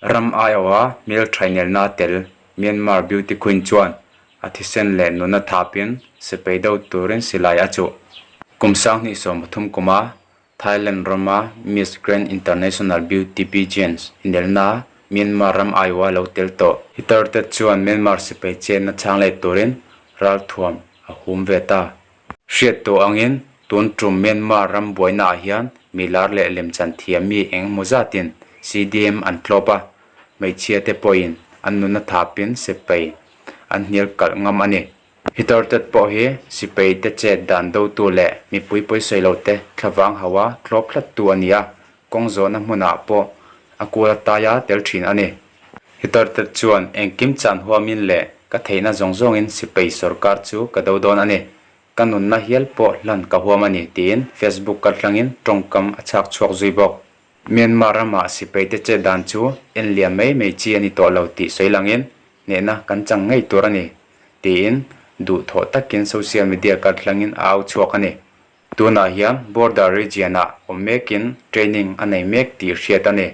Ram aiawha hmeltha inelna a tel Myanmar Beauty Queen chuan a thisen leh nuna thapin sipai do turin silai a chuh. Kum 2013 kuma Thailand rama Miss Grand International Beauty Pageant inelna Myanmar ram aiawha lo tel tawh. Hitar te chuan Myanmar sipai chenna chhang let turin ralthuam a hum ve ta. Hriat tawh angin tun tum Myanmar ram buainaah hian milar leh lemchan thiam mi eng emaw zatin CDM an tlawp a, hmeichhia te pawhin an nuna thapin sipai an hnial kalh ngam a ni. Hitartet pawh hi sipai te chet dan dotu leh mipui pawisawi lo te thlavang hauha tlawp hlattu a ni a, kawng zawhna hmunah pawh a kul ataia tel thin a ni. Hitartet chuan engkim chan huamin leh ka theihna zawng zawngin sipai sorkar chu ka do dawn a ni. Ka nunna hial pawh hlan ka huam a ni tiin Facebook kaltlangin tawngkam a chhak chhuak zui bawk. Myanmar ramah sipaite chet dan chu en liam mai mai chi a ni tawh lo tih sawi langin hnehna kan chang ngei tur a ni tiin duhthawh takin social media kaltlangin a au chhuak a ni. Tunah hian border region-ah awm mekin training a nei mek tih hriat a ni.